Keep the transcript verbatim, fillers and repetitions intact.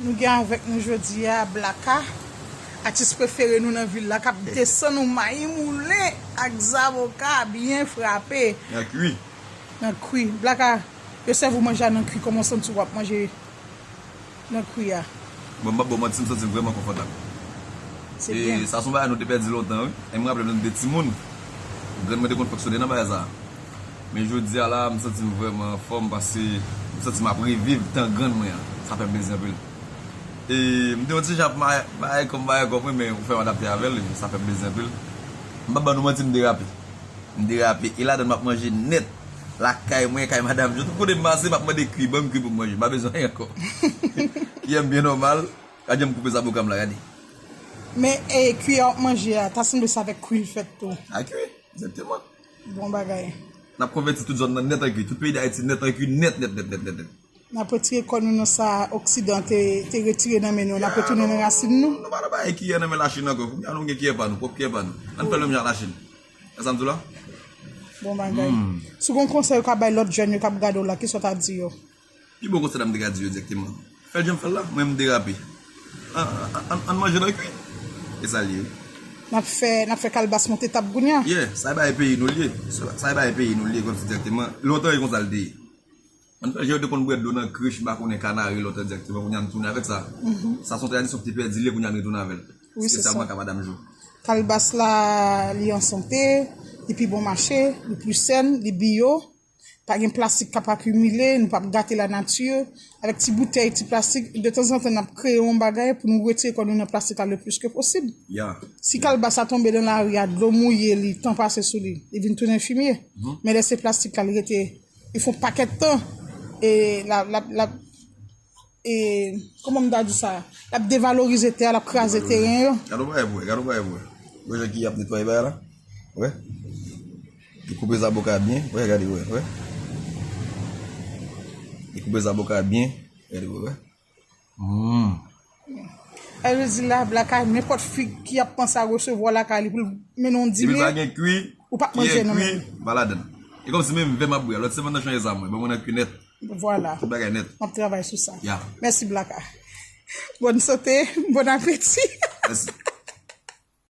Nou gen avèk nou jodi a Blacka, atis prefere nou nan vil la, k ap desann nou mayi moulen ak zaboka byen frape. Nan kui. Nan kui. Blacka, yo sèvi w manje a nan kui, kòman w santi w ap manje nan kui a? Bon, m p ap ba w manti, m santi m vrèman konfòtab. Se byen. E sa se yon bagay nou te pèdi lontan, wi. E m raple m lè m te timoun, grann mwen te konn fonksyone nan bagay sa a. Men jodi a la, m santi m vrèman anfòm paske m santi m ap reviv tan grann mwen an. Sa fè m plezi anpil. E m te yon ti jan ap ma-, maye kò m, maye kò mwen, men ou fè m adapte avè l, e sa fè m plezi anpil. M p ap ba nou manti, m derape. M derape. E ladan m ap manje nèt. Lakay mwen, kay madanm, tout kote m pase, m ap mande kui, ban m kui pou m manje. M pa bezwen anyen ankò. Kiyè m byen nòmal. Gad jan m koupe zaboka m la, gade. Men, e, kui a w ap manje a, ta sanble se avèk kui l fèt tou. A kui, egzakteman. Bon bagay. N ap konvèti tout zòn nan nèt an kui. Tout peyi Dayiti nèt an kui, nèt, nèt, nèt, nèt, nèt, nèt. N ap retire kò nou nan sa Oksidan te, te retire nan men nou. N ap retounen nan rasin nou. Nou pa nan bagay kiyè nan men Lachin ankò. Kounye a nou gen kiyè pa nou, pwòp kiyè pa nou. Ann fè l menm jan ak Lachin. Wè sa m di w la? Bon bagay. Si w gen yon konsèy ou ka bay lòt jèn yo k ap gade w la, kisa w ta di yo? Pi bon konsèy la m te ka di yo dirèkteman. Fè l jan m fè l la, mwen m derape. An, an, an, ann manje nan kui. E sa l ye, wi. N ap fè, n ap fè kalbas monte tab kounye a. Yeah, sa e bagay peyi nou l ye. Sa, sa e bagay peyi nou l ye, kòmsi dirèkteman. Lontan e konsa l te ye. Ann fè jan yo te konn bwè dlo nan krich, m pa konnen Kanari lontan dirèkteman, kounye a n tounen avèk sa. Sa se yon tradisyon ki te pèdi l ye, kounye a n retounen avè l. Wi, se sa. Espesyalman ka madanm Jo. Kalbas la, li an sante, li pi bon mache, li pli sèn, li biyo. Pa gen plastik k ap akimile, nou p ap gate lanati. Avèk ti boutèy, ti plastik, detanzantan n ap kreye yon bagay pou nou retire kò nou nan plastik la le plis ke posib. Ya. Si kalbas la tonbe nan lari a, dlo mouye li, tan pase sou li, li vin tounen fimye. Men lè se plastik la, li rete, li fè yon pakèt tan, e l ap, l ap, l ap e, kòman m ta di sa? L ap devalorize tè a, l ap kraze teren yo. Gade yon bagay pou wè, gade yon bagay pou wè. Wè jan ki ap netwaye bagay la? Wè. Li koupe zaboka byen, wè, gade, wè, wè. Li koupe zaboka byen, gade, wè, wè. Hmm. Sa vle di la, Blacka, nenpòt fi ki ap panse a resevwa w lakay li pou l mennen w dine, ou p ap manje non. Depi l pa gen kui, ki en kui, pa ladan l. E kòmsi menm vè m ap bwè. Lòt semèn nan chanje sa mwen, ban mwen nan kui nèt. Vwala. Tout bagay nèt. M ap travay sou sa. Ya. Mèsi, Blacka. Bòn sante, bon apeti. Mèsi.